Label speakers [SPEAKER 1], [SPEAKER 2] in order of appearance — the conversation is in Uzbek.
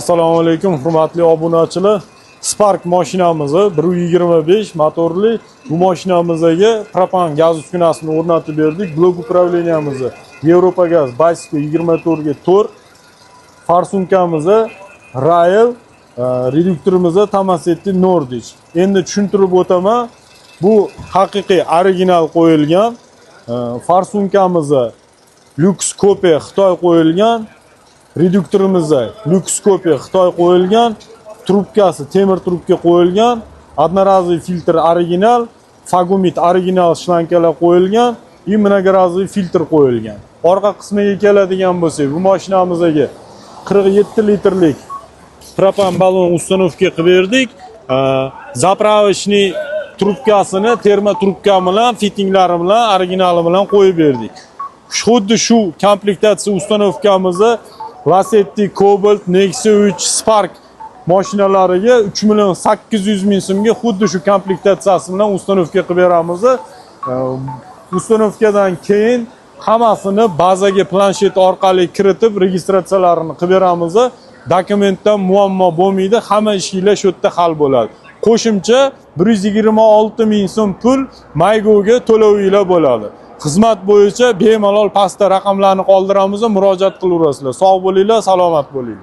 [SPEAKER 1] Assalomu alaykum, hurmatli obunachilar. Spark mashinamizni, 1.25 motorli bu mashinamizga propan gaz uskunasini o'rnatib berdik. Блок управления mizni Yevropa gaz Basiko 24 ga 4, форсунка mizni Rail, reduktorimizni Tomasetti Nordic. Endi tushuntirib o'taman. Bu haqiqiy original qo'yilgan. Форсунка mizni Lux Cope Xitoy qo'yilgan. Reduktorimizda Lux Cope Xitoy qo'yilgan, trubkasi temir trubka qo'yilgan, одноразовый filtr original, Fagumit original shlankalar qo'yilgan и многоразовый filtr qo'yilgan. Orqa qismiga keladigan bo'lsak, bu mashinamizga 47 litrlik propan ballon установка qilib berdik. Заправочный trubkasini termo trubka bilan, fitinglari bilan, originali bilan qo'yib berdik. Xuddi shu komplektatsiya установка mizni Lacetti, Cobalt, Nexia 3, Spark mashinalariga 3 million 800 ming so'mga xuddi shu komplektatsiyasi bilan установка qilib beramiz. Установка dan keyin hammasini bazaga planshet orqali kiritib, registratsiyalarini qilib beramiz. Dokumentdan muammo bo'lmaydi, hamma ishinglar shu yerda hal bo'ladi. Qo'shimcha 126 ming so'm pul Maygoga to'lovinglar bo'ladi. Xizmat bo'yicha bemalol pastda raqamlarni qoldiramiz, murojaat qilaverasizlar. Sog' bo'linglar, salomat bo'linglar.